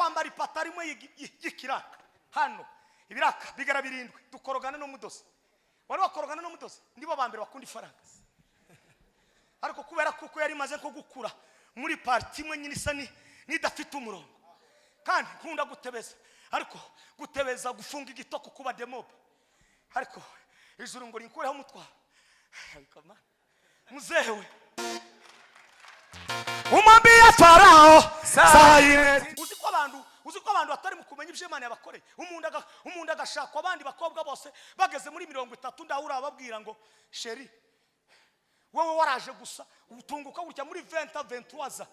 Kwambara ipataro imwe y'ikiraka hano, ibiraka bigara birindwi, dukorogana n'umudozi. Wari wakorogana n'umudozi? Nibo ba mbere bakunda ifaranga. Ariko kubera kuko yari imaze nko gukura muri partie imwe nyine isa n'idafite umurongo. Kandi nkunda gutebeza, ariko gutebeza, gufunga igitoko, kuba demobe. Ariko ijuru ngo rinkureho umutwaro. Ariko mana, muzehe we, umwambie Farao saine. Uzi ko abantu batari mu kumenya ibyo Imana yabakoreye. Umuntu agashakwa abandi bakobwa bose bageze muri 30, ndahura ababwira ngo: "Chérie, wowe waraje gusa utunguka gutya muri 20 23."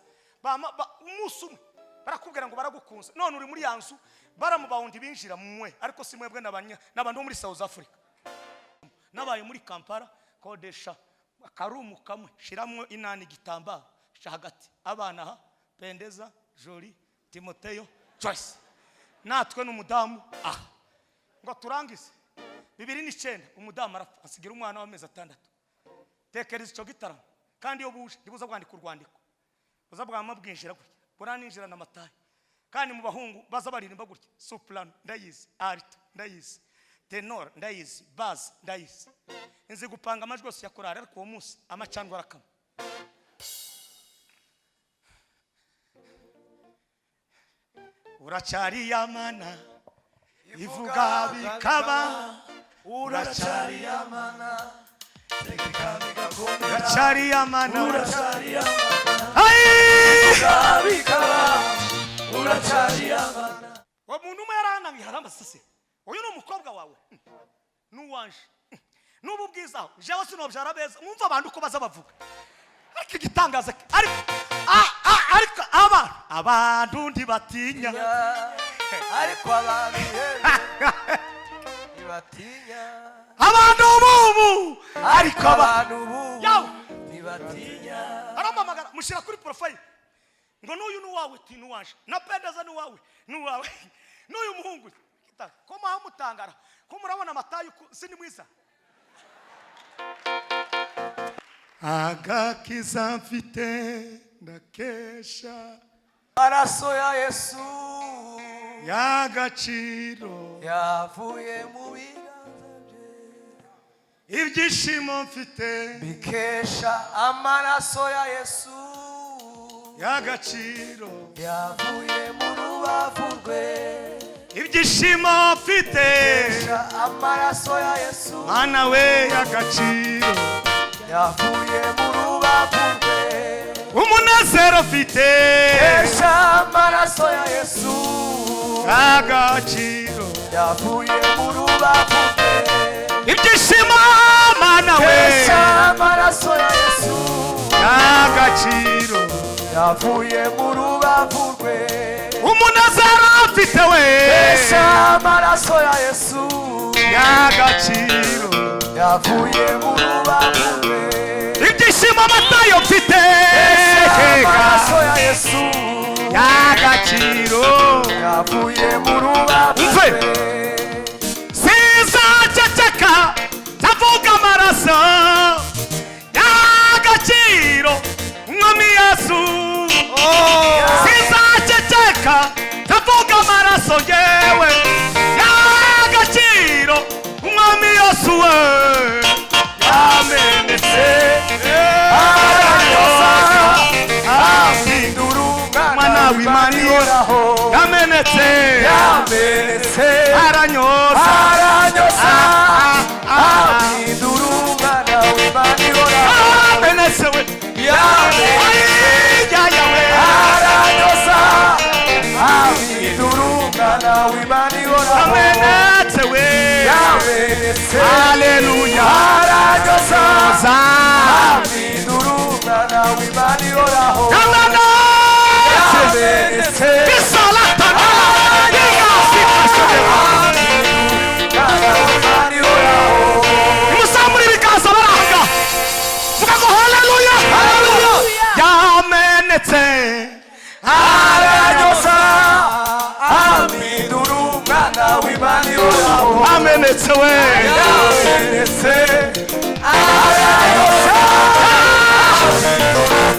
Umunsi umwe barakubwira ngo baragukunze, none uri muri ya nzu baramubawundi binjira mwe. Ariko si mwebwe, n'abantu bo muri South Africa. Nabaye muri Kampala, kodesha akarumu kamwe, shiramwo inani, igitambaro sha hagati, abana aha: Pendeza, Joli, Timoteyo, Joyce, natwe n'umudamu aha. Ngo turangize, 2009 umudamu arapfa, asigira umwana w'amezi 6. Tekereza icyo gitaramo. Kandi iyo buje ntibuza bwandika urwandiko, buza bwama bwinjira gutya, buraninjirana amatayi. Kandi mu bahungu baza baririmba gutya: soprano ndayizi, alto ndayizi, ténor ndayizi, basse ndayizi, nzi gupanga amajwi yose ya korari. Ariko uwo munsi amacandwe arakama. Uracyari yamana ivuga bikaba. Uracyari yamana tegeka bigakomera. Uracyari yamana. Uracyari yamana. Ai! Bikaba, uracyari yamana. Uwo muntu umwe yaranangiye, aramasase: "Uyu ni umukobwa wawe?" "N'uwanje." "N'ubu bwiza jewe sinobyara beza." Mwumva abantu uko baza bavuga. Ariko igitangaza, ariko ariko abantu ntibatinya. Ariko abantu ntibatinya. Abantu bubu, ariko abantu bubu Yawe. ntibatinya. Arampamagara, mushyira kuri profile ngo: "N'uyu ni uwawe?" Ti: "N'uwaje." "Na Pendeza ni uwawe?" "N'uwawe." "N'uyu muhungu?" Ko muha mutangara, ko murabona amatayi si ni mwiza. Agakiza mfite ndakesha Amaraso ya Yesu y'agaciro yavuye mu biganza bye. Ibyishimo mfite bikesha amaraso ya Yesu y'agaciro yavuye mu rubavu rwe. Ibyishimo mfite Bikesha amaraso ya Yesu. Mana we, y'agaciro yavuye mu rubavu rwe. Umunezero mfite Bikesha amaraso ya Yesu y'agaciro yavuye mu rubavu rwe. Ibyishimo, Mana we, Bikesha amaraso ya Yesu y'agaciro yavuye mu rubavu rwe. Umunezero mfite we Bikesha amaraso ya Yesu y'agaciro yavuye mu rubavu rwe. Ibyishimo amatayo mfite Amaraso ya Yesu y'agaciro yavuye mu rubavu Umve. rwe. Sizaceceka, ndavuga amaraso y'agaciro, Umwami Yesu. Sizaceceka, ndavuga amaraso yewe y'agaciro, Umwami Yesu we yamenetse. Aranyoza, ahindura Mwana w'Imana ihoraho. Yamenetse. Yamenetse. Aranyoza. Aranyoza, ahindura umwana w'Imana ihoraho. Amenetse we. Yamenetse. Yayawe. Aranyoza, ahindura umwana w'Imana ihoraho. Amenetse we. Yamenetse. Haleluya. Aranyoza, za ahindura umwana w'Imana ihoraho. Yamenetse. Yamenetse. Bisalatana. Umwana w'Imana ihoraho. Muzamura ibiganza baranga, vuga ngo: "Haleluya, haleluya, yamenetse." Aranyoza, ahindura umwana w'Imana ihoraho. Amenetse we. Yamenetse. Aranyoza,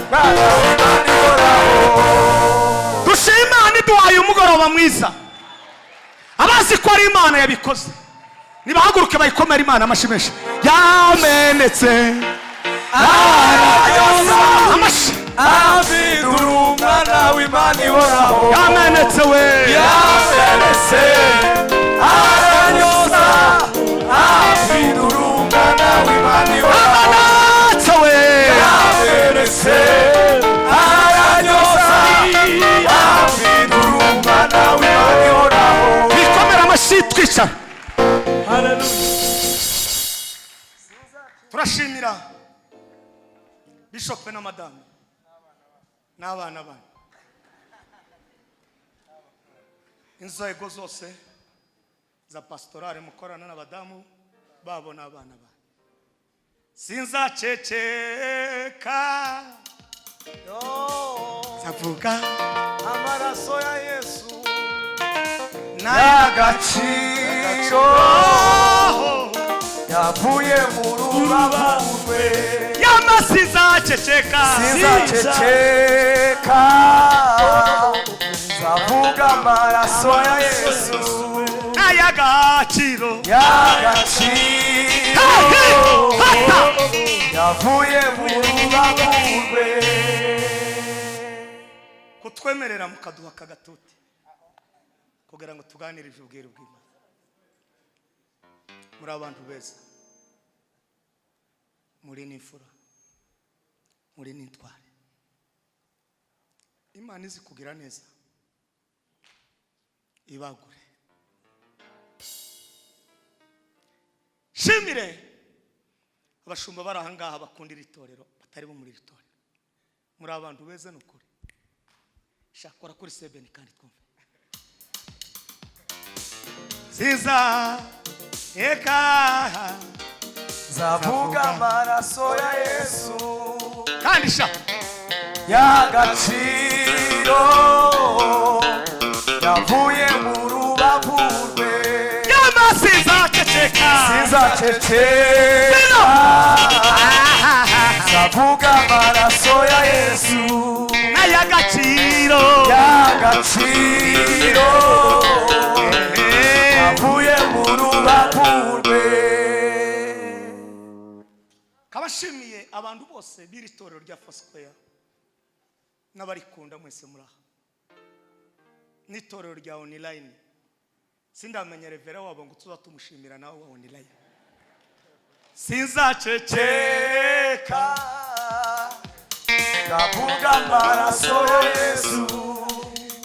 umwana w'Imana ihoraho. Dushima iduhaye umugoroba. Umugoroba mwiza. Abazi ko ari Imana yabikoze nibahaguruke bayikomere Imana amashyi menshi. Yamenetse amashyi. Ahindura umwana w'Imana ihoraho. Yamenetse we. Yamenetse aranyoza, ahindura umwana w'Imana ihoraho. Yamenetse we. Yamenetse aranyoza, ahindura umwana w'Imana ihoraho. Bikomere amashyi twicara. Turashimira Bishop na madamu n'abana banyu, inzego zose za pastorale mukorana n'abadamu babo n'abana banyu. Sinzaceceka, nzavuga amaraso ya Yesu n'agaciro y'agaciro yavuye mu rubavu rwe. Y'amasizaceceka. Sinzaceceka, nzavuga amaraso ya Yesu n'ay'agaciro y'agaciro hata yavuye mu rubavu rwe. Kutwemerera mukaduha aka gatuti kugira ngo tuganire ubwiru bw'Imana. Muri abantu beza, muri n'imfura, muri n'intwari. Imana izi kugira neza ibagure. Shimire abashumba bari ahangaha bakunda iri torero, batari bo muri iri torero. Muri abantu beza ni ukuri. Shakora kuri sebeni kandi twumve siza eka. Nzavuga amaraso ya Yesu kandi sha y'agaciro yavuye mu rubavu rwe. Y'amasizaceceka. Sinzaceceka, nzavuga amaraso ya Yesu n'ay'agaciro y'agaciro yavuye mu rubavu rwe. Kabashimiye abantu bose b'iri torero rya Foursquare n'abarikunda mwese muri aha, n'itorero rya online. Sindamenya revera wabo ngo tuza tumushimira nawe wa online. Sinzaceceka, ndavuga amaraso ya Yesu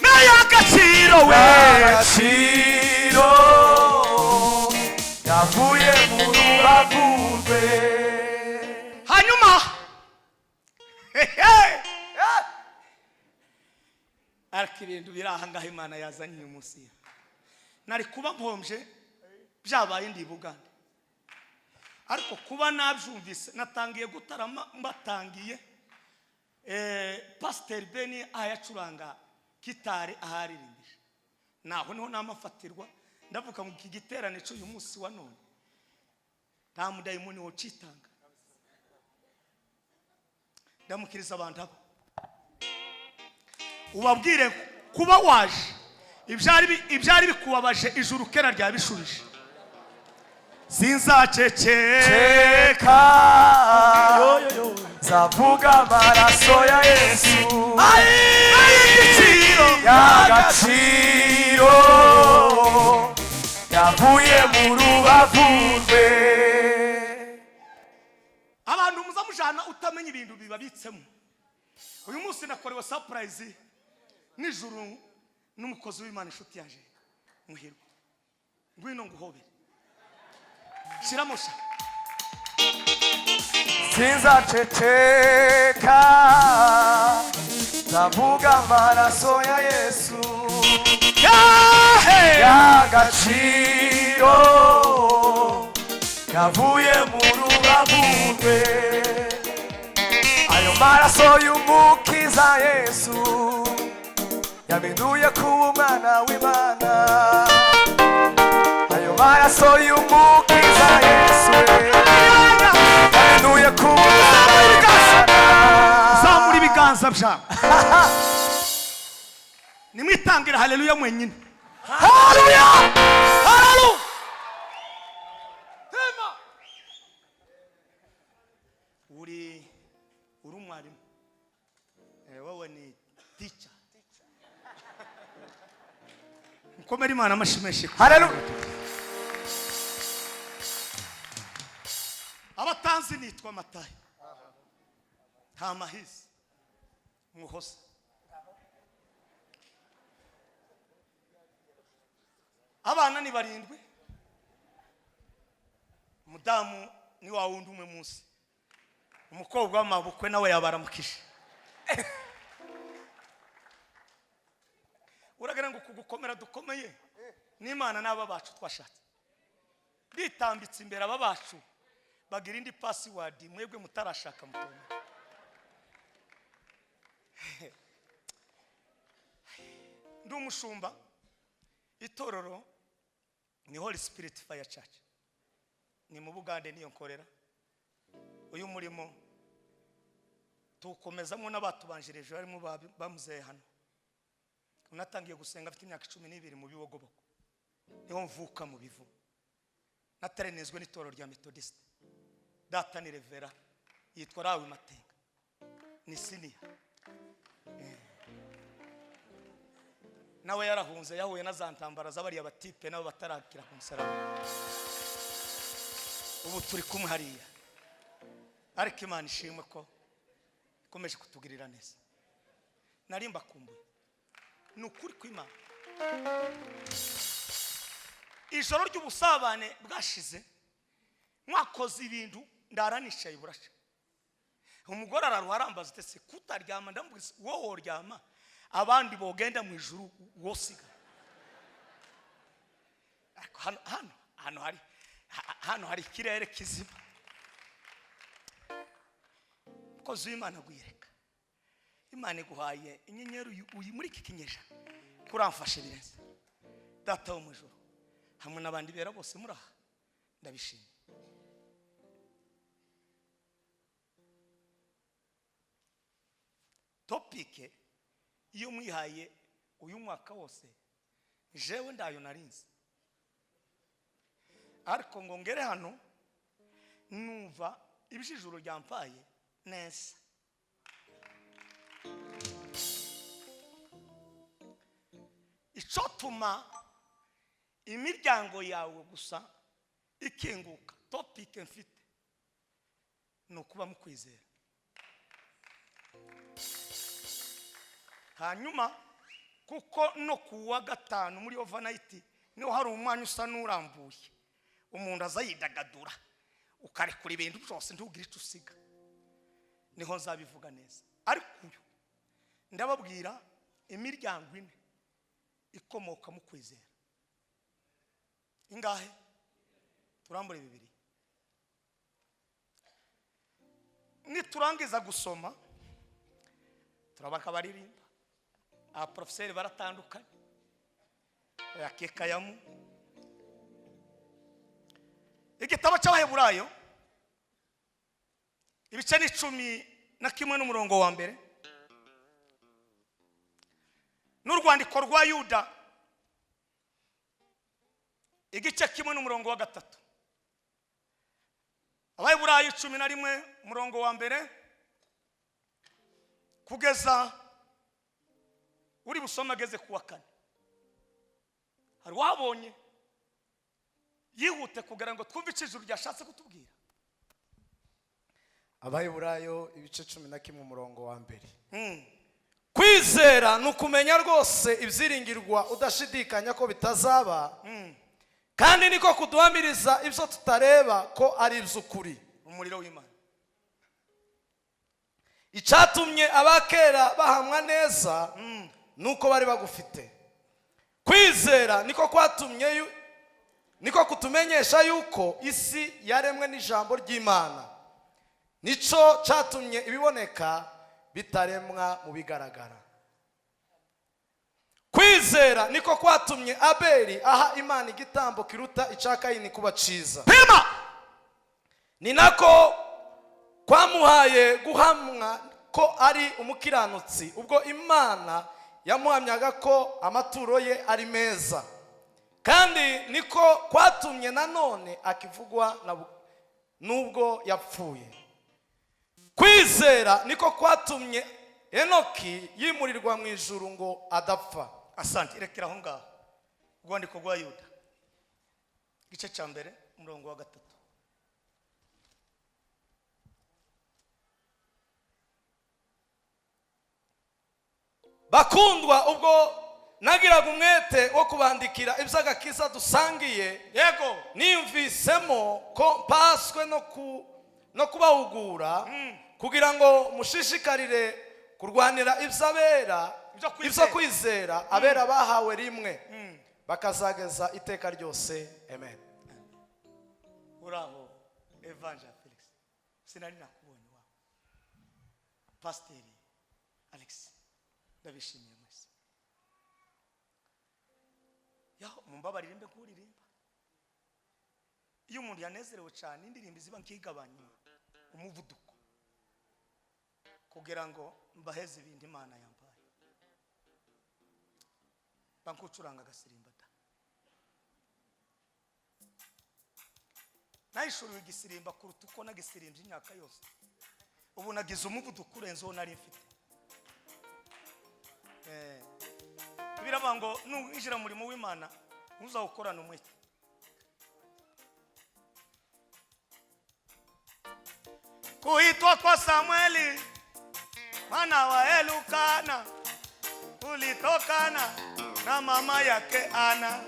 n'ay'agaciro we y'agaciro yavuye mu rubavu rwe. Hanyuma hehe, ariko ibintu biri aha ngaha Imana yazanye uyu munsi, nari kuba mpombye byabaye ndi i Bugande, ariko kuba nabyumvise natangiye gutarama mbatangiye Pasiteri Beni ahayacuranga gitari aharirimbije, naho niho namafatirwa. Ndavuga ngo iki giterane cy'uyu munsi wa none nta mudayimoni wocitanga. Ndamukiriza abantu abo, ubabwire kuba waje ibyari bikubabaje ijuru kera ryabishubije. Sinzaceceka, Ceka, nzavuga amaraso ya Yesu ay'igiciro y'agaciro yavuye mu rubavu rwe. Abantu muza mujana utamenya ibintu bibabitsemo. Uyu munsi nakorewe surprise nijoro n'umukozi w'Imana, inshuti yaje Muhirwa. Ngwino nguhobere, shyiramo sha. Sinzaceceka, nzavuga amaraso ya Yesu Yahe! y'agaciro yavuye mu rubavu rwe. Ayo maraso y'Umukiza Yesu yaminduye kuba umwana w'Imana. Ayo maraso y'Umukiza Yesu yaminduye kuba umwana w'Imana. Zamura ibiganza byawe. Nimwitangira haleluya mwenyine. Haleluya, haleluya. Tema uri umwarimu. Wowe ni teacher. Mukomere Imana amashyi menshi. Haleluya. Abatanzi nitwa Matayo nta mahisi muhoza. Abana ni 7, umudamu ni wa wundi umwe munsi, umukobwa w'amabukwe nawe yabaramukije. Uragira ngo kugukomera dukomeye n'Imana n'aba bacu twashatse bitambitse imbere. Aba bacu bagira indi password mwebwe mutarashaka mutomera. Ndi umushumba, itorero ni Holy Spirit Fire Church, ni mu Bugande niyo nkorera. Uyu murimo tuwukomezamo n'abatubanjirije barimo bamuzeye hano. Natangiye gusenga afite imyaka 12 mu Bibogobogo, niho mvuka mu Bivu. Natarenezwe n'itorero rya Methodiste. Data ni Revera, yitwa Rawi Matenga, ni siniya. Nawe yarahunze, yahuye na za ntambara z'abariya batipe nabo batarakira ku musaraba. Ubu turi kumwe hariya, ariko Imana ishimwe ko ikomeje kutugirira neza. Nari mbakumbuye, ni ukuri kw'Imana. Ijoro ry'ubusabane bwashize mwakoze ibintu, ndara nicaye burasha. Umugore araruha arambaza ati se kutaryama? Ndamubwira wowe woryama abandi bogenda mu ijuru wosiga. Ariko hano hari ikirere kizima. Umukozi w'Imana agwireka, Imana iguhaye inyenyeri uyu muri iki kinyejana kuramfashe birenze. Data wo mu ijuru hamwe n'abandi bera bose muri aha, ndabishimye. Topike iyo mwihaye uyu mwaka wose jewe ndayo narinzi, ariko ngo ngere hano numva ibijijuru ryampaye neza. Icotuma imiryango yawe gusa ikinguka, topike mfite ni ukuba mukwizera. Hanyuma kuko no kuwa gatanu muri overnight niho hari umwanya usa n'urambuye, umuntu aza yidagadura ukarekura ibintu byose ntugire icyo usiga, niho nzabivuga neza. Ariko uyu ndababwira imiryango ine ikomoka mu kwizera. Ingahe? Turambure 2. Niturangiza gusoma turabaka baririmba, abaprofeseri baratandukanye, yakekayamu. Igitabo cy'Abaheburayo ibice 11 n'umurongo wa 1, n'urwandiko rwa Yuda igice 1 n'umurongo wa 3. Abaheburayo 11 umurongo wa 1 kugeza uri busoma ageze ku wa 4. Hari wabonye yihute kugira ngo twumve icyo ijuru ryashatse kutubwira. Abaheburayo ibice 11 umurongo wa 1. Kwizera ni ukumenya rwose ibyiringirwa udashidikanya ko bitazaba, kandi niko kuduhamiriza ibyo tutareba ko ari iby'ukuri. Umuriro w'Imana. Icyatumye abakera bahamwa neza nuko bari bagufite. Kwizera niko kwatumye niko kutumenyesha yuko isi yaremwe n'ijambo ry'Imana, nico cyatumye ibiboneka bitaremwa mu bigaragara. Kwizera niko kwatumye Abeli aha Imana igitambo kiruta icya Kayini kuba ciza. Pima! Ni nako kwamuhaye guhamwa ko ari umukiranutsi, ubwo Imana yamuhamyaga ko amaturo ye ari meza, kandi niko kwatumye nanone akivugwa nubwo yapfuye. Kwizera niko kwatumye Enoki yimurirwa mu ijuru ngo adapfa. Asante, rekera aho ngaho. Urwandiko rwa Yuda igice cya 1 umurongo wa 3. Bakundwa, ubwo nagiraga umwete wo kubandikira iby'agakiza dusangiye, yego niyumvisemo ko mpaswe no kubahugura kugira ngo mushishikarire kurwanira iby'abera, ibyo kwizera abera bahawe rimwe bakazageza iteka ryose. Amen. Uraho Evangel Felix, sinari nakubonye wawe. Pasiteri Alex, ndabishimiye mwese. Yaho mumbabarire mbe nkuririmba. Iyo umuntu yanezerewe cyane indirimbo ziba nkigabanya umuvuduko kugira ngo mbaheze ibindi Imana yambaye. Bankucuranga agasirimba da. Nayishuriwe igisirimba kuruta uko nagisirimbye imyaka yose. Ubu nagize umuvuduko urenze uwo nari mfite. Biravuga ngo nuwinjira mu murimo w'Imana ntuzawukorana umwete. Kuitwa kwa Samueli mwana wa Elukana kulitokana na mama yake Ana.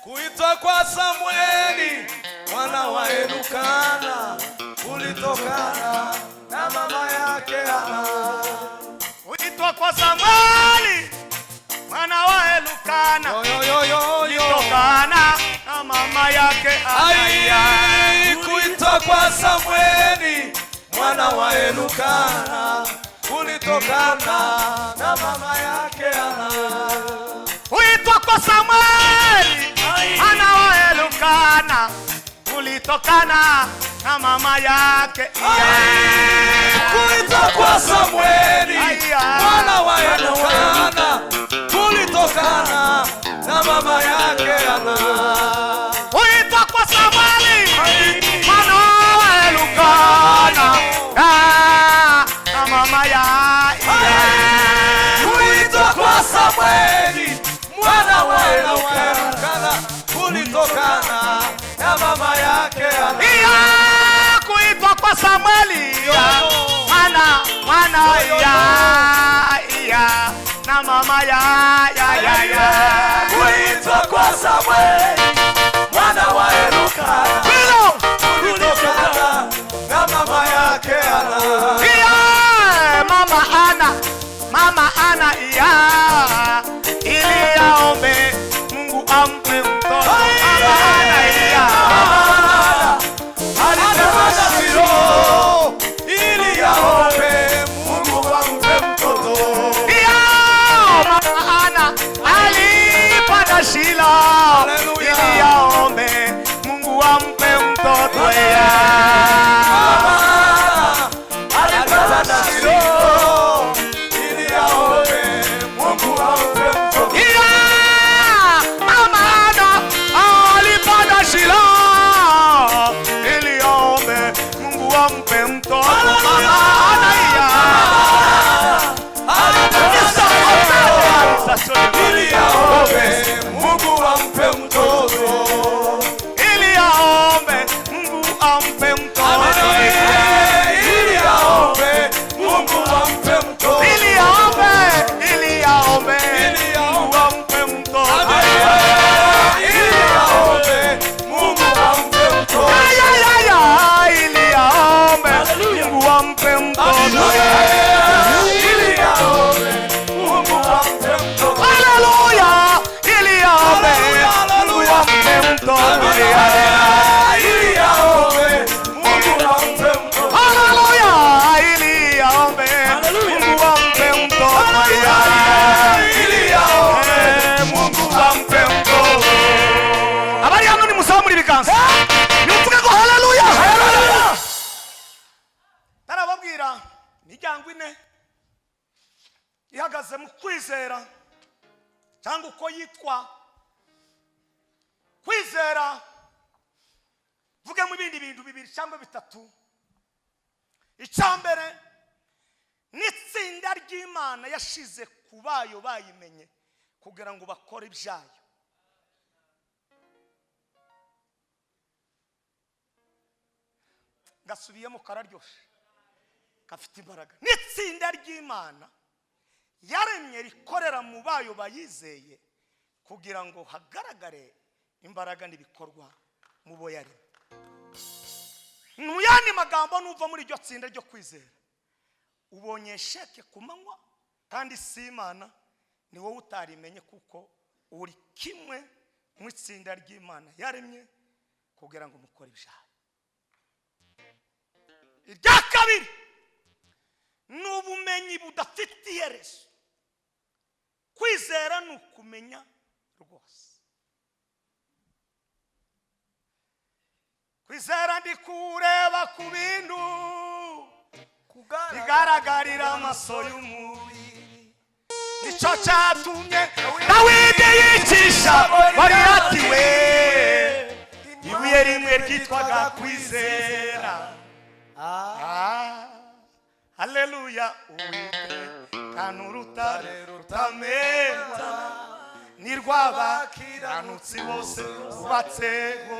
Kuitwa kwa Samueli mwana wa Elukana kulitokana na mama yake Ana. Kuitwa kwa Samueli mwana wa Elukana kulitokana na mama yake Ana. Kuitwa kwa Samueli mwana wa Elukana kulitokana na mama yake Ana. Kuitwa kwa Samueli mwana wa Elukana kulitokana na mama yake Ana. Kuitwa kwa Samueli mwana wa Elukana kulitokana na mama yake Ana. Kuitwa kwa Samueli mwana wa Elukana na mama yake. Kuitwa kwa Samueli mwana wa Elukana kulitokana na mama yake Ana. Kuitwa kwa Samueli mwana ya na mama ya. Kuitwa kwa Samueli mwana wa Elukana kulitokana na mama yake Ana. Mama Ana ya ili aombe Mungu ampe mtoto. Mama Ana ya alitema Shilo ili aombe Mungu ampe mtoto. Mama Ana alipanda Shilo ili aombe Mungu ampe mtoto. Mama alipanda Shilo ili aombe Mungu ampe mtoto. Mama Ana alipanda Shilo ili aombe Mungu ampe mtoto. Mama Ana ili aombe Mungu ampe mtoto. Ili aombe Mungu ampe mtoto. Ili aombe Mungu ampe mtoto. Ili aombe Mungu ampe mtoto. Ili aombe Mungu ampe mtoto. Ili aombe Mungu ampe mtoto. Ili aombe Mungu ampe mtoto. Haleluya! Ili aombe Mungu ampe mtoto. Ili aombe Mungu ampe mtoto. Haleluya! Ili aombe Mungu ampe mtoto. Ili aombe Mungu ampe mtoto. Abari hano nimuzamure ibiganza. Nimuvuge ngo haleluya! Haleluya! Tarababwira imiryango ine ihagaze mu kwizera. Kwizera cyangwa uko yitwa kwizera, mvugemo ibindi bintu bibiri cyangwa bitatu. Icya mbere ni itsinda ry'Imana yashize ku bayo bayimenye kugira ngo bakore ibyayo. Gasubiyemo kararyoshe, gafite imbaraga. N'itsinda ry'Imana yaremye rikorera mu bayo bayizeye kugira ngo hagaragare imbaraga n'ibikorwa mu bo yaremye. Mu yandi magambo, nuva muri iryo tsinda ryo kwizera ubonye sheke ku manywa, kandi si Imana, ni wowe utarimenye, kuko uri kimwe mu itsinda ry'Imana yaremye kugira ngo mukore ibyaha. Irya kabiri ni ubumenyi budafite iherezo. Kwizera ni ukumenya rwose. Kwizera ndi kureba ku bintu bigaragarira amaso y'umubiri, nicyo cyatumye Dawidi yicisha Goliyati we ibuye rimwe ryitwaga kwizera. Haleluya! Uwiteka ni urutare rutamena, ni rw'abakiranutsi bose bubatseho,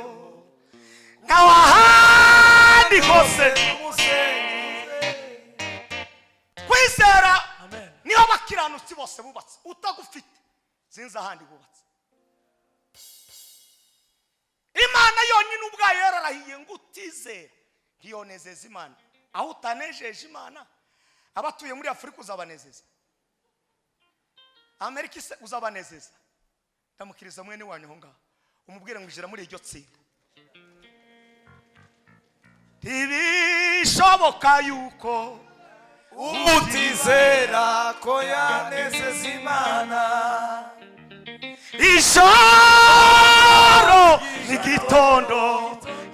naho ahandi hose. Kwizera niho abakiranutsi bose bubatse. Utagufite sinzi ahandi bubatse. Imana yonyine ubwayo yararahiye ngo utizera ntiyonezeza Imana. Aho utanejeje Imana, abatuye muri Afurika uzabanezeza, Amerika ise uzabanezeza? Ndamukiriza mwene wanyu aho ngaho, umubwire ngo ijira muri iryo tsinda. Ntibishoboka yuko Umutizera ko yanezeza Imana. Ijoro n'igitondo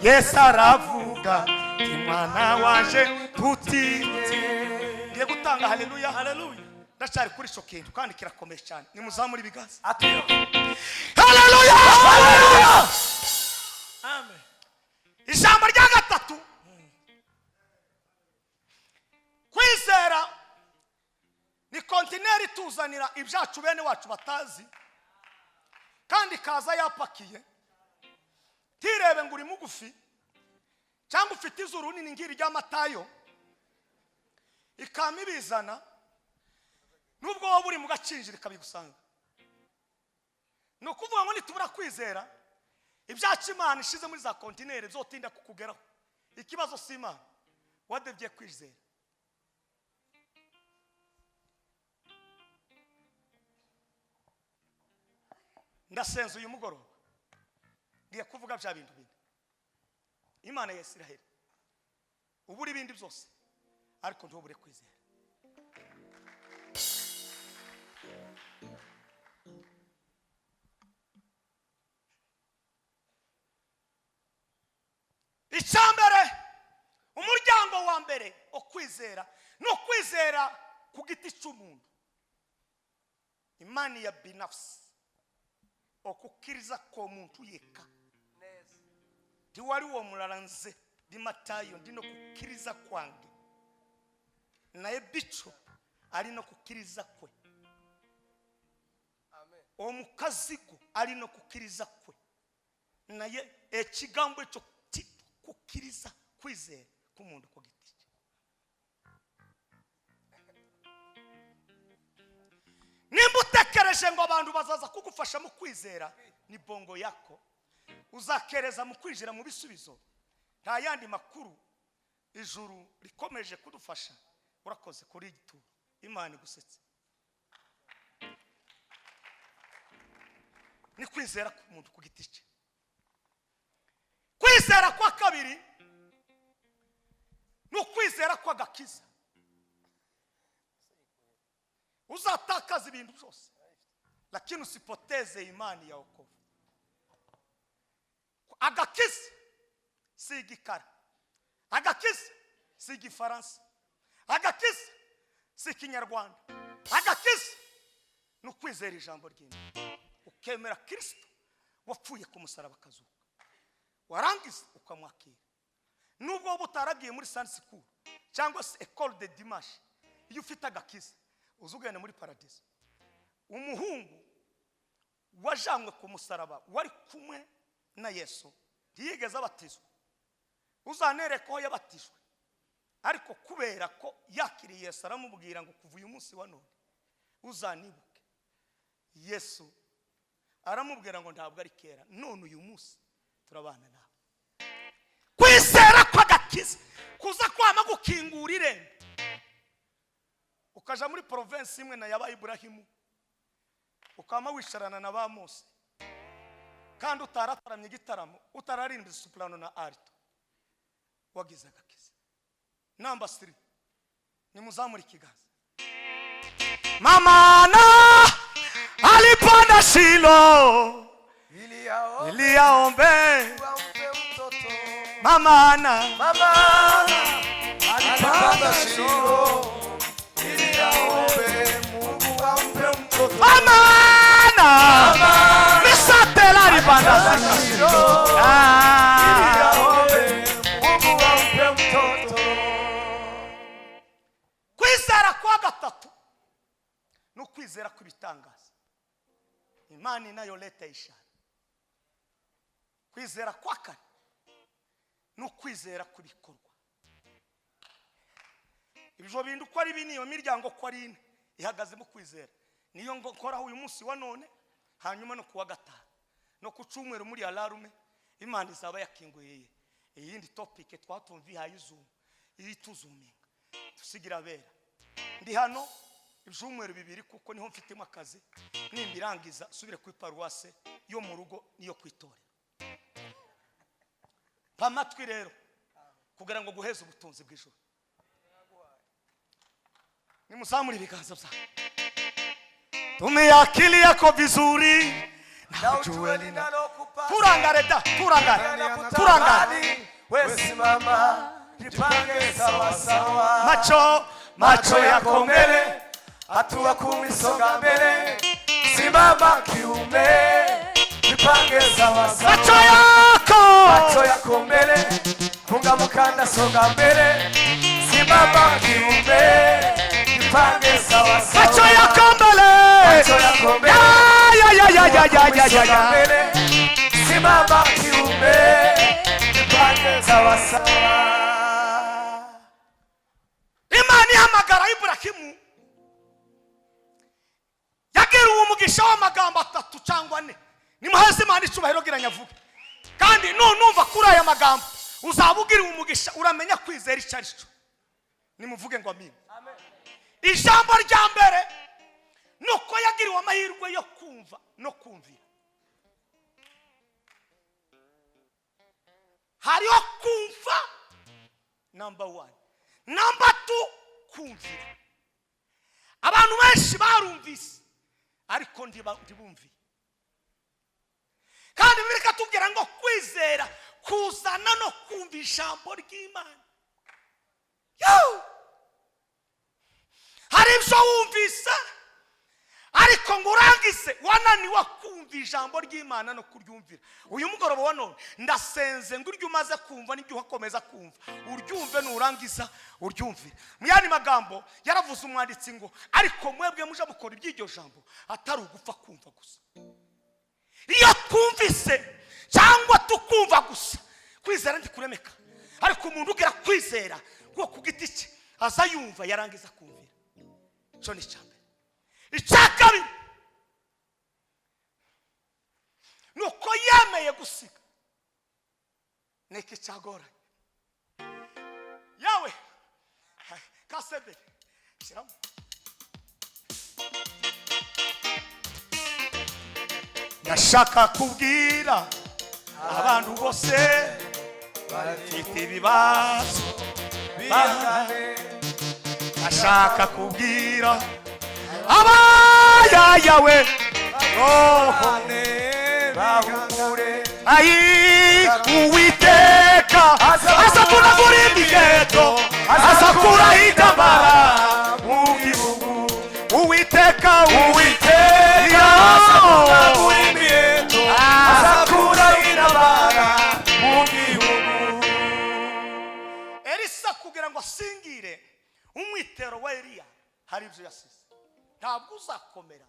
Yesu aravuga ati: "Mwana waje, tutinye." Ngiye gutanga haleluya, haleluya. Ndacyari kuri icyo kintu kandi kirakomeye cyane. Nimuzamure ibiganza. Atuyo. Haleluya, haleluya! Amen. Ijambo rya gatatu, kwizera ni kontineri ituzanira ibyacu bene wacu batazi, kandi ikaza yapakiye. Ntirebe ngo uri mugufi cyangwa ufite izuru nini ngiri ry'amatayo, ikama ibizana nubwo wowe uri mu gacinjiro ikabigusanga. Ni ukuvuga ngo nitubura kwizera, ibyacu Imana ishize muri za kontineri byotinda kukugeraho. Ikibazo si Imana, wadebye kwizera. Ndasenza uyu mugoroba, ngiye kuvuga bya bintu bine. Imana ya Isiraheli, ubura ibindi byose ariko ntubure kwizera. Icyambere, umuryango wa mbere wo kwizera ni ukwizera ku giti cy'umuntu, imani ya binafsi, okukiriza k'omuntu yekka. Tiwaliwo omulala, nze ndi Matayo, ndina okukkiriza kwange, naye bishop alina okukkiriza kwe, omukazi gwo alina okukkiriza kwe, naye ekigambo ekyo kukkiriza, kwizera k'umuntu ku giti cye. Nimba utekereje ngo abantu bazaza kugufasha mu kwizera, ni bongo yako. Uzakereza mu kwinjira mu bisubizo. Nta yandi makuru, ijuru rikomeje kudufasha. Urakoze kuri igituro, Imana igusetse. Ni kwizera k'umuntu ku giti cye. Kwizera kwa kabiri ni ukwizera kw'agakiza. Uzatakaza ibintu byose lakini usipoteze imani ya wokovu. Agakiza si igikara, agakiza si igifaransa, agakiza si ikinyarwanda, agakiza Ni ukwizera ijambo ry'Imana, ukemera Kirisito wapfuye ku musaraba akazuka, warangiza ukamwakira. Nubwo wowe utaragiye muri Sunday school cyangwa se école de dimanche, iyo ufite agakiza uza ugenda muri paradizo. Umuhungu wajanywe ku musaraba wari kumwe na Yesu ntiyigeze abatizwa, uzanereka aho yabatijwe, ariko kubera ko yakiriye Yesu, aramubwira ngo: "Kuva uyu munsi wa none uzanibuke." Yesu aramubwira ngo: "Ntabwo ari kera, none uyu munsi turabana nawe." Kwizera kw'agakiza kuza kwama gukingura irembo, ukaja muri province imwe na yaba Iburahimu, ukama wicarana na ba Mose, kandi utarataramye igitaramo, utararimbye soprano na alto, wagize agakiza. Number 3, nimuzamure ikiganza. Mama Ana alipanda Shilo ili aombe ili aombe. Ampe mtoto. Mama Ana Mama alipanda Shilo ili aombe Mungu ampe mtoto. Mama Ana misatela alipanda Shilo ili Ah. aombe Mungu ampe mtoto. Kwizera kwa gatatu ni ukwizera kw'ibitangaza, imani inayoleta ishara. Kwizera kwa kane ni ukwizera kw'ibikorwa. Ibyo bintu uko ari bine, iyo miryango uko ari ine ihagazemo kwizera, niyo ngo nkoraho uyu munsi wa none, hanyuma no kuwa gatanu no ku cyumweru muri alarme Imana izaba yakinguye iyindi topic twatumva ihaye izuba ituzuminga tusigira abera. Ndi hano ibyumweru 2 kuko niho mfitemo akazi. Nimbirangiza subire kuri paruwase yo mu rugo niyo ku itorero. Pa amatwi rero kugira ngo guheze ubutunzi bw'ijuru. Nimuzamure ibiganza byawe. Tumia akili yako vizuri na ujue linalokupasa. Turangare da, turangare, turangare. We simama, jipange sawa sawa. Macho macho yako mbele, hatua 10 songa mbele, simama kiume, jipange sawa sawa. Macho yako macho yako mbele, funga mkanda, songa mbele, simama kiume, jipange sawa sawa. Macho yako mbele. Macho yako mbele. Ya ya ya ya ya ya ya Songa ya. mbele, simama kiume, jipange sawa sawa. Imana ihamagara Iburahimu, yagiriwe umugisha w'amagambo atatu cyangwa ane. Nimuheze Imana icubahiro. Gira nyavuge, kandi nunumva kuri aya magambo uzaba ugiriwe umugisha, uramenya kwizera icyo ari cyo. Nimuvuge ngo amina. Ijambo rya mbere ni uko yagiriwe amahirwe yo kumva no kumvira. Hariho kumva, number one. Number two, kumvira. Abantu benshi barumvise ariko ntibumviye. Kandi Bibiliya ikatubwira ngo kwizera kuzana no kumva ijambo ry'Imana. Yo! Hari ibyo wumvise ariko ngo urangize wananiwe kumva ijambo ry'Imana no kuryumvira. Uyu mugoroba wa none ndasenze ngo iryo umaze kumva n'ibyo uhakomeza kumva uryumve, nurangiza uryumvire. Mu yandi magambo yaravuze umwanditsi ngo: "Ariko mwebwe muje mukora iby'iryo jambo, atari ugupfa kumva gusa." Iyo twumvise cyangwa tukumva gusa, kwizera ntikuremeka. Ariko umuntu ugira kwizera kuko ku giti cye aza yumva, yarangiza kumvira. Icyo ni icya mbere. Icya kabiri ni uko yemeye gusiga. Ni iki cyagoranye yawe kasebe shyiramo? Ndashaka kubwira abantu bose bafite ibibazo, Bihangane. Ndashaka kubwira abayayawe roho Bahumure. Ayi, Uwiteka aza kunagura imigeto, aza kuraho intambara mu gihugu. Uwiteka, Uwiteka. Azavunagura imiheto, azakuraho intambara mu gihugu. Elisa kugira ngo asingire umwitero wa Eliya hari ibyo yasize. Ntabwo uzakomera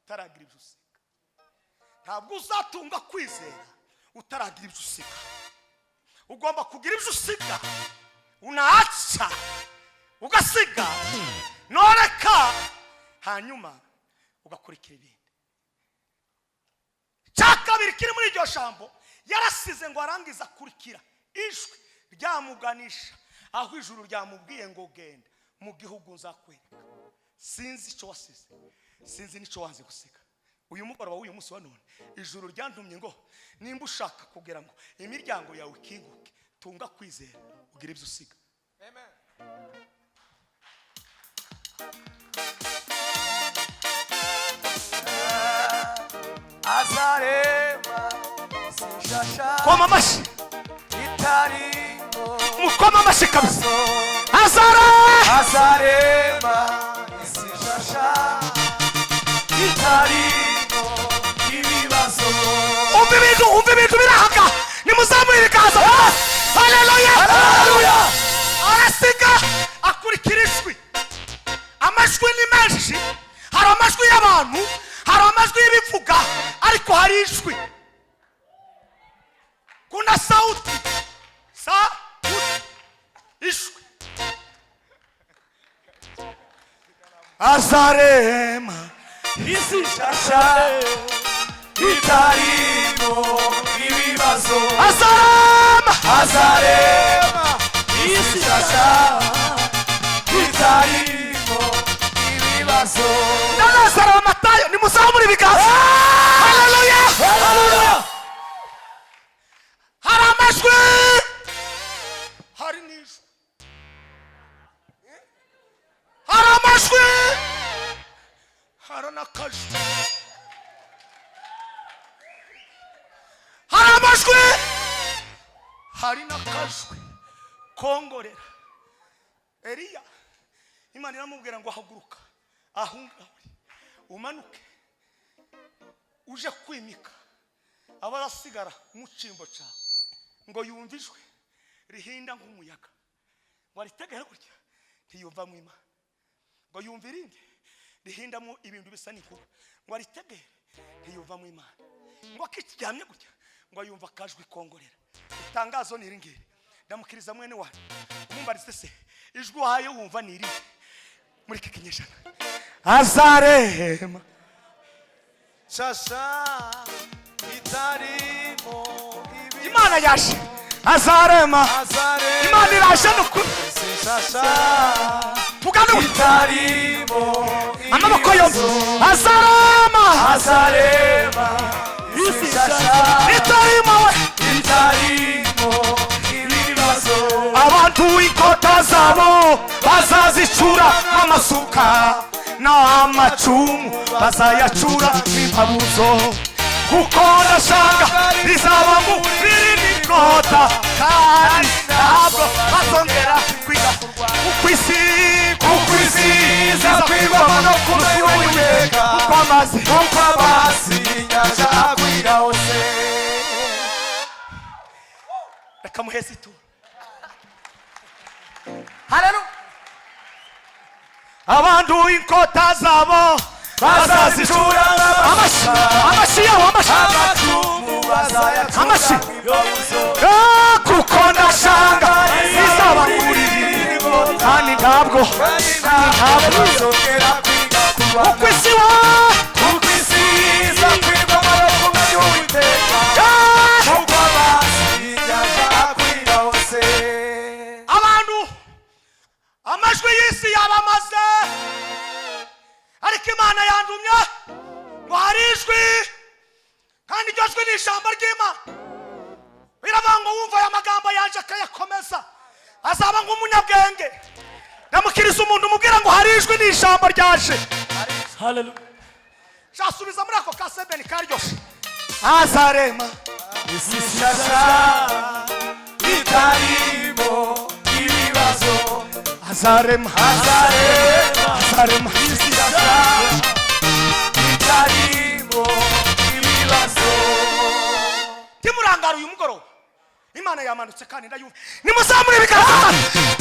utaragira ibyo usiga, ntabwo uzatunga kwizera utaragira ibyo usiga. Ugomba kugira ibyo usiga, unaacha ugasiga noreka, hanyuma ugakurikira ibindi. Cya kabiri kiri muri iryo jambo, yarasize ngo arangize akurikira ijwi ryamuganisha aho ijuru ryamubwiye ngo genda mu gihugu nzakwereka. Sinzi icyo wasize, sinzi n'icyo wanze gusiga. Uyu mugoroba w'uyu munsi wa none, ijuru ryantumye ngo nimba ushaka kugira ngo imiryango yawe ikinguke, tunga kwizera, ugire ibyo usiga. Azarema sishasha Koma amashyi, itarimo mukoma amashyi kabisa. Azara Azarema isishasha itarimo ibibazo. Umva ibintu, umva ibintu birahaga, nimuzamure ibiganza. Haleluya, Haleluya. Arasiga akurikira ijwi. Amajwi ni menshi, hari amajwi y'abantu, hari amajwi y'ibivuga, ariko hari ijwi. Kuna sauti, sauti, ijwi. Azarema Isishasha itarimo ibibazo. Azarema, Azarema isishasha itarimo ibibazo. Ndanazara Matayo, nimuzamure ibiganza. Haleluya, Haleluya. Hari amajwi, hari n'ijwi, hari amajwi, hari n'akajwi, hari amajwi, hari n'akajwi kongorera Eliya. Imana iramubwira ngo haguruka aho ngaho umanuke uje kwimika abarasigara mu cyimbo cyawe. Ngo yumve ijwi rihinda nk'umuyaga, ngo aritegere gutya ntiyumva mu Imana. Ngo yumve irindi rihindamo ibintu bisa n'inkuba, ngo aritegere ntiyumva mu Imana. Ngo akiryamye gutya ngo yumva akajwi kongorera. Itangazo ni iri ngiri, ndamukiriza mwene wanyu umumbarize se ijwi wahaye wumva ni irihe muri iki kinyejana. Azarema Shasha itarimo ibibazo. Imana yaje, azarema. Azarema Imana iraje nukuri. Shasha Tugane Itarimo amaboko yombi. ibibazo. Azarema, Azarema isishasha itarimo we itarimo ibibazo. Abantu inkota zabo bazazicura amasuka, n'amacumu bazayacura impabuzo, kuko ndashaka rizaba mu inkota, kandi ntabwo bazongera kwiga kuko isi, kuko isi izakwirwamo no kumenya Uwiteka, kuko amazi, kuko amazi y'inyanja akwira hose. Reka muheze ituro. Haleluya. Abantu inkota zabo Bazazicura amashyi, amashyi yabo, amashyi, amacumu bazayacura Amashyi. nk'imbabuzo. Kuko ndashanga izaba muri, kandi ntabwo, Kandi ntabwo bazongera kwiga kurwana, kuko isi wa kuko isi izakwirwamo no kumenya Uwiteka, kuko amazi y'inyanja akwira hose. Abantu amajwi y'isi yabamaze, ariko Imana yandumye ngo hari ijwi, kandi iryo jwi ni ijambo ry'Imana. Biravuga ngo wumva aya magambo yaje akayakomeza azaba nk'umunyabwenge. Ndamukiriza umuntu umubwira ngo hari ijwi, ni ijambo ryaje. Shasubiza muri ako ka sebeni karyoshye. Azarema Isishasha itarimo ibibazo. Azarema, Azarema azarema isishasha itarimo Ndatangara uyu mugoroba Imana yamanutse kandi ndayumva. Nimuzamure ibiganza.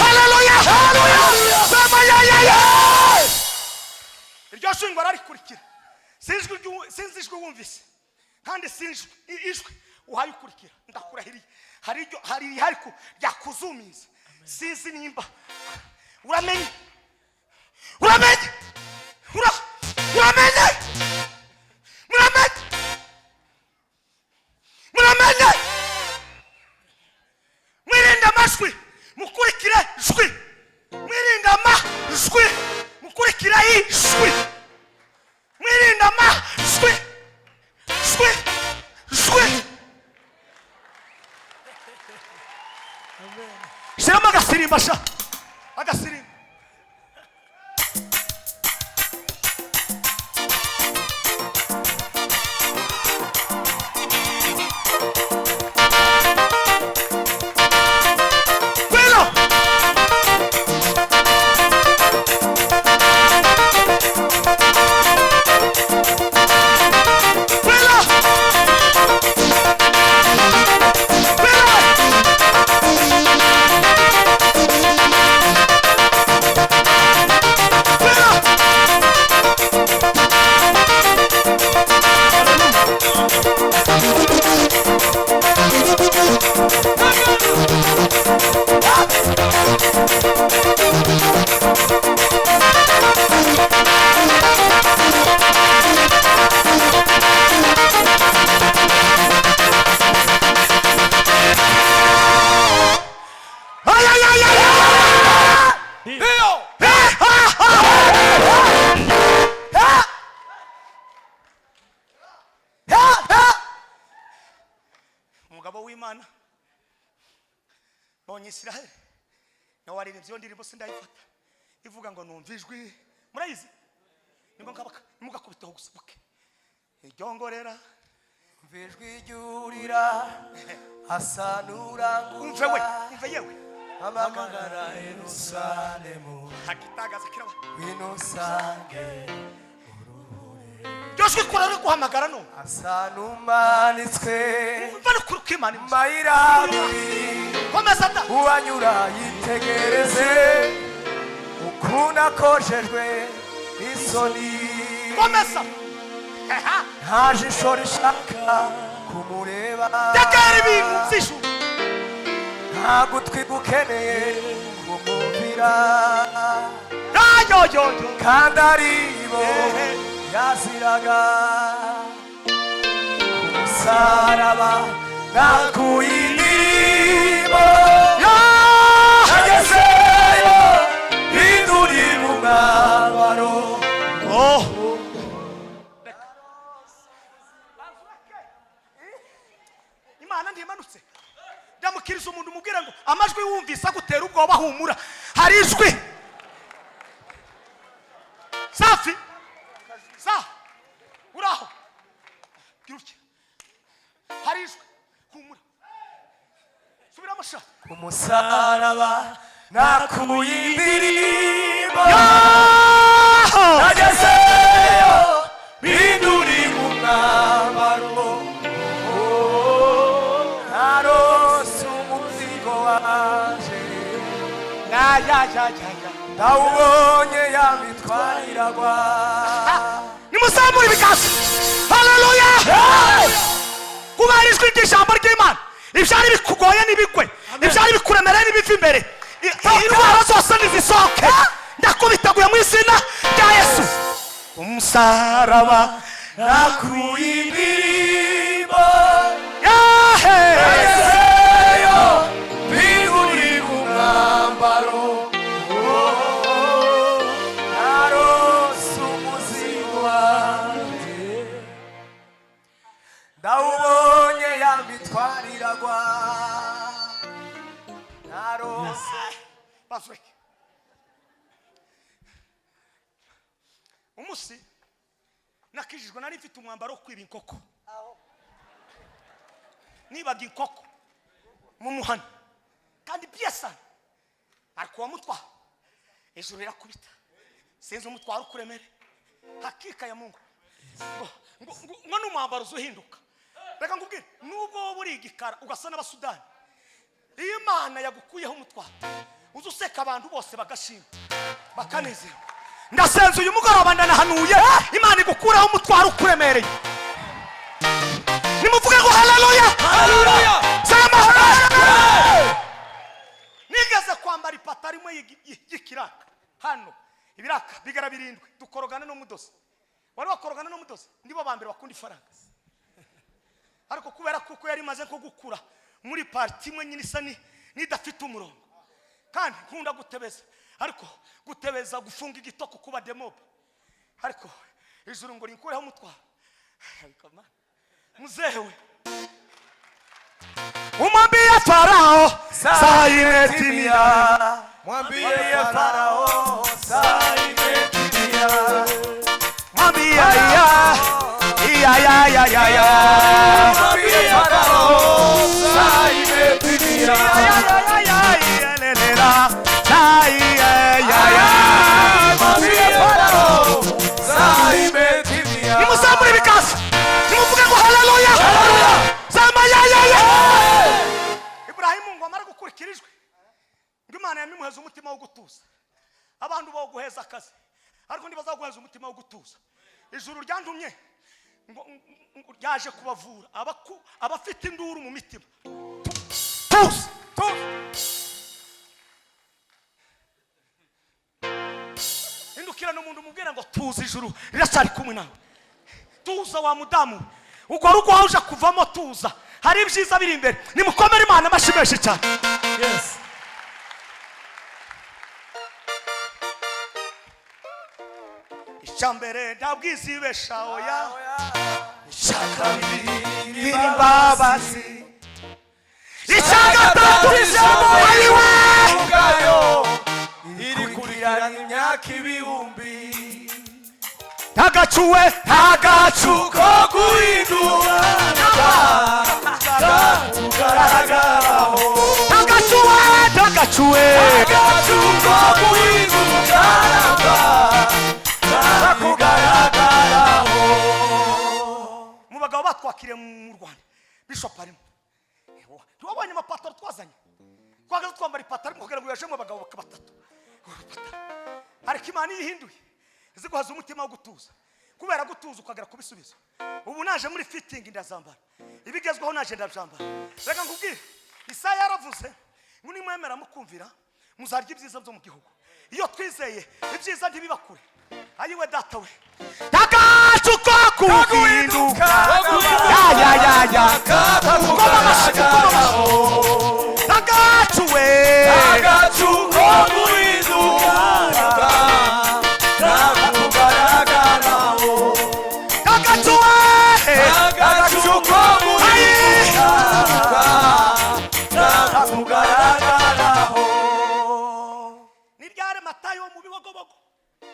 Haleluya, haleluya. Sema ya ya ya. Iryo jwi ngo ararikurikira. Sinzi ijwi, sinzi ijwi wumvise, kandi sinzi ijwi uhaye ukurikira. Ndakurahiriye hari iryo, hari irihari ryakuzumiza. Sinzi nimba uramenye, uramenye, uramenye, muramenye, muramenye. Mwirinde amajwi, mukurikire jwi. Mwirinde amajwi, mukurikire ijwi. Mwirinde amajwi, jwi, jwi. Shyiramo agasirimba sha, agasirimba. Bueno. Bueno. Bueno. Bueno. Ay, ay, ay, ay, ay. Ndio. Umugabo w'Imana mbonye Israel nawe waririmbye iyo ndirimbo, sindayifata, ivuga ngo numva ijwi. Murayizi? Nibwo nkabaka nimugakubiteho gusa buke iryongorera. Ijwi ryurira asa Umve we. n'urangurura Umve yewe. Hamagara Yerusalemu, Hakitagaza kiraba. ngwino usange. Iryo jwi kora riri guhamagara none. Asa n'umanitswe Umva n'ukuri kw'Imana mu mayira abiri, komeza da. Uwanyura yitegereze ukuntu akojejwe n'isoni. Komeza. Eha. Nta jisho rishaka kumureba, Tegera ibintu by'ijuru. Nta gutwi gukeneye kumumvira, Ayoyoyo. Kandi aribo Ehe. yaziraga. Ku musaraba nakuye indirimbo, agezeyo hindurira umwambaro. Oh. Imana ntimanutse. Ndamukiriza umuntu umubwira ngo amajwi wumvise agutera ubwoba, humura, hari ijwi. Safi sa uraho, gira utya, hari ijwi, humura. Subiramo sha. Ku musaraba nakuye indirimbo, agezeyo bindurira umwambaro. Narose umuzigo waje, Ya ya ya ya ya. Ndawubonye yamitwariragwa. Nimuzamure ibiganza. Haleluya. Kuba ijwi ry'ijambo ry'Imana, ibyari bikugoye n'ibigwe, ibyari bikuremereye n'ibiva imbere, indwara zose nizisohoke. Ndakubitaguye mu izina rya Yesu. Umusaraba Nakuye indirimbo, yahe. Agezeyo bindurira umwambaro. Narose umuzigo wanjye, ndawubonye yamitwariragwa. Narose Bazureke. Umunsi nakijijwe nari mfite umwambaro wo kwiba inkoko. Nibaga inkoko mu muhana kandi byesana, ariko uwamutwara ijuru rirakubita. Sinzi umutwaro ukuremere. Hakika ya Mungu ngo ngo ngo ngo n'umwambaro uzuhinduka. Reka nkubwire, nubwo wowe uri igikara ugasa n'Abasudani, iyo Imana yagukuyeho umutwaro, uza useka, abantu bose bagashima, bakanezerwa. Ndasenze uyu mugoroba, ndanahanuye, Imana igukuraho umutwaro ukuremereye. Nimuvuge ngo haleluya! Haleluya! Sema. Nigeze kwambara ipataro imwe y'ikiraka hano, ibiraka bigara birindwi, dukorogana n'umudozi. Wari wakorogana n'umudozi? Nibo ba mbere bakunda ifaranga. Ariko kubera kuko yari imaze nko gukura muri partie imwe nyine isa n'idafite umurongo, kandi nkunda gutebeza, ariko gutebeza gufunga igitoko kuba demobe. Ariko ijuru ngo rinkureho umutwaro. Ariko Mana, muzehe umwambie Farao saa imetimia. Mwambie Mwambie Farao Farao saa imetimia. Mwambie ya ya ya ya ya ya. Mwambie Farao saa imetimia. Ya ya ya ya ya lelela saa ya ya ya. Mwambie Farao saa imetimia. Nimuzamure ibiganza, nimuvuge ngo haleluya! Sema ya ya ya. Iburahimu ngo amare gukurikira ijwi, ngo Imana yamimuheza umutima wo gutuza. Abantu boguheza akazi, ariko ntibazaguheza umutima wo gutuza. Ijuru ryantumye ngo ryaje kubavura abafite induru mu mitima. Tuza, tuza. Hindukira n'umuntu umubwira ngo tuza, ijuru riracyari kumwe nawe. Tuza wa mudamu we, urwo rugo wawe uja kuvamo, tuza, hari ibyiza biri imbere. Nimukomere Imana amashyi menshi cyane. Yes. Icya mbere, ntabwizibesha, oya. Icya kabiri, Ni imbabazi. Icya gatatu, Ijambo ayiwe ubwayo irikurikirana imyaka ibihumbi. Ntagacuwe, ntagacu ko guhinduka kugaragaraho. Ntagacuwe, ntagacuwe. Agacu ko guhinduka kugaragaraho. Mu bagabo batwakiriye mu Rwanda, Bishop arimo. Ewa, ntiwabonye amapataro twazanye? Twagaze twambara ipataro imwe kugira ngo yajemo abagabo batatu. Ipataro. Ariko Imana iyo ihinduye, iziguhaza umutima wo gutuza. Kubera gutuza ukagera ku bisubizo. Ubu naje muri fitting, ndazambara ibigezweho, naje ndabyambara. Reka nkubwire, Isaya yaravuze ngo nimwemera mukumvira, muzarya ibyiza byo mu gihugu. Iyo twizeye, ibyiza ntibiba kure. Ayiwe data we, tagacu ko kuhinduka ya ya ya ya. Koma amashyi, koma amashyi. Tagacu we. Agacu ko guhinduka kugaragaraho. Tagacu we. Agacu ko guhinduka kugaragaraho. Ni ryari Matayo mu Bibogobogo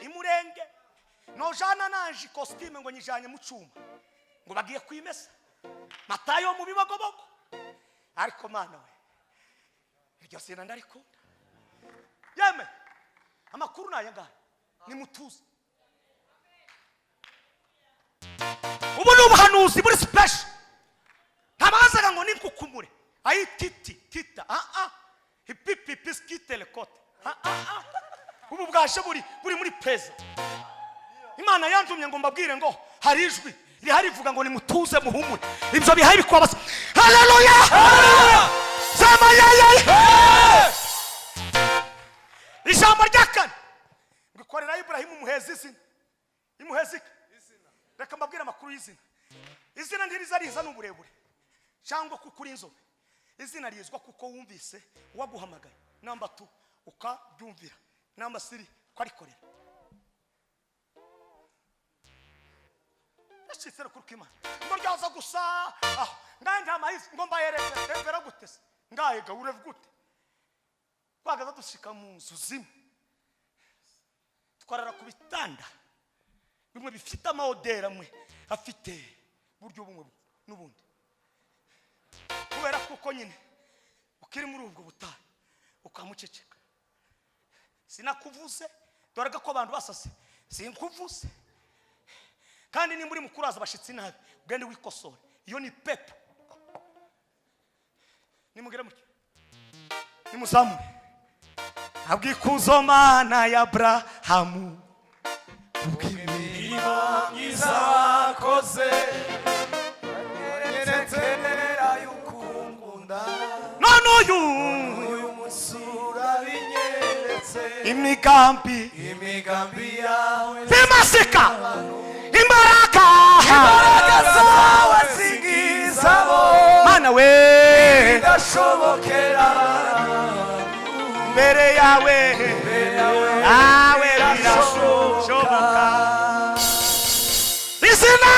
imurenge nojana naje ikositime ngo nyijanye mu cyuma ngo bagiye kwimesa Matayo mu Bibogobogo? Ariko Mana we, iryo zina ndarikunda. Yeme, amakuru ni aya ngaya, nimutuze. Ubu ni ubuhanuzi buri special. Ntabazaga ngo ninkukumure ayi titi tita ah ah ipipi piskite lekote ah ah ah. Ubu bwaje buri muri preza. Imana yantumye ngo mbabwire ngo hari ijwi rihari rivuga ngo nimutuze, muhumure, ibyo bihari bikubabasa. Haleluya! Sema ya ya ya. Ijambo rya kane ngo ikorera Iburahimu umuheza izina. Imuheza iki? Reka mbabwire amakuru y'izina. Izina ntiriza riza n'uburebure cyangwa kuko uri inzobe. Izina rizwa kuko wumvise uwaguhamagaye, number 2, ukaryumvira, number 3, ukarikorera. Yacitse rukuru k'Imana ngo ryaza gusa aho ngahe nta mahisi ngo mbayereke revera gute se ngahe ga ureve gute? Twagaza dushika mu nzu zimwe, twarara ku bitanda bimwe bifite amaodera amwe afite buryo bumwe n'ubundi, kubera kuko nyine ukiri muri ubwo butayu ukamuceceka. Sinakuvuze, dore ko abantu basase, sinkuvuze. Kandi nimba uri mukuru, haza abashyitsi nabi, ugende wikosore. Iyo ni pepo. Nimugere mutya, nimuzamure. Habwa ikuzo Mana ya Aburahamu. Imirimo myiza wakoze, nyeretse yukunkunda. None uyu Uyu munsi urabinyeretse. Imigambi Imigambi yawe bimasika imbaraga. Imbaraga zawe zingizabo. Mana we. Bidashobokera. Imbere yawe yawe birashoboka. Izina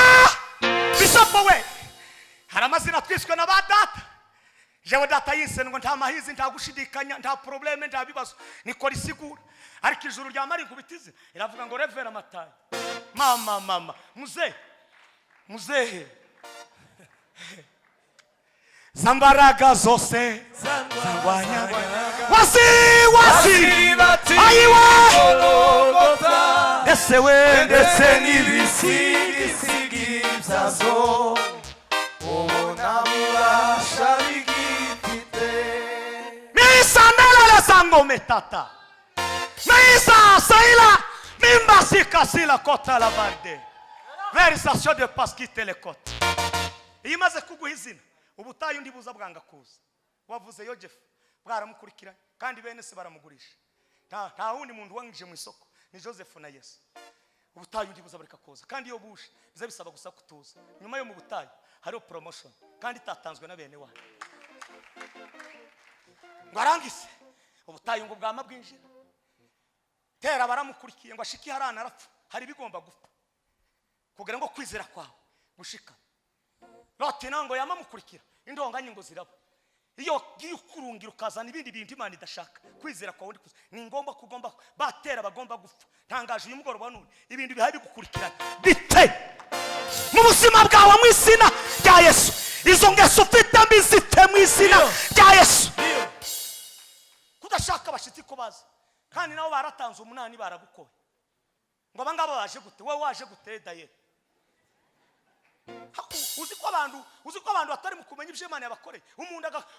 bisopo we, hari amazina twiswe na ba data. Jewe data yise ngo nta mahizi, nta gushidikanya, nta problème, nta bibazo, niko risigura. Ariko ijuru rya mari nkubitize iravuga ngo revera Matayo, mama, mama, muzehe, muzehe, zambaraga zose zarwanyaga wasi wasi ayiwe ndetse we. Ndetse n'ibisigisigi byazo ubona bubasha bigifite. Misandelele sangome tata misa saila mimbasikasila kota la varde verisation de paskite le kote. Iyo imaze kuguha izina, ubutayu ndibuza bwanga kuza. Wavuze Yojefu bwaramukurikiranye, kandi bene se baramugurisha. Nta wundi muntu wangije mu isoko ni Joseph na Yesu. Ubutayu ndibuza bareka kuza, kandi iyo buje biza bisaba gusa kutuza. Nyuma yo mu butayu hariho promotion, kandi itatanzwe na bene wanyu. Ngo arangize ubutayu, ngo bwama bwinjira tera baramukurikiye ngo ashike harana arapfa. Hari ibigomba gupfa kugira ngo kwizera kwawe gushika. Loti nawe ngo yamamukurikira, indonganyi ngo ziraba. Iyo ugiye ukurungira ukazana ibindi bintu Imana idashaka, kwizera kwawe ndi kuza ni ngombwa ko ugomba batera bagomba gupfa. Ntangaje uyu mugoroba none ibintu bihari bigukurikirana bite mu buzima bwawe, mu izina rya Yesu. Izo ngeso ufite mbi zite mu izina rya Yesu. Kudashaka abashyitsi ko baza, kandi nabo baratanze umunani, baragukoye ngo abangaba baje gute, wowe waje gute? Dayeri uzi ko abantu batari mu kumenya ibyo Imana yabakoreye.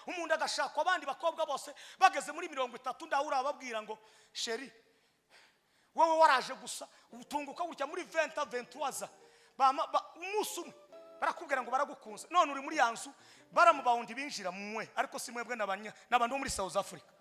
Umuntu agashakwa abandi bakobwa bose bageze muri 30, ndawe urababwira ngo chérie, wowe waraje gusa utunguka gutya muri 20 23. Umunsi umwe barakubwira ngo baragukunze, none uri muri ya nzu baramubawundi binjira mwe. Ariko si mwebwe, n'abantu bo muri South Africa.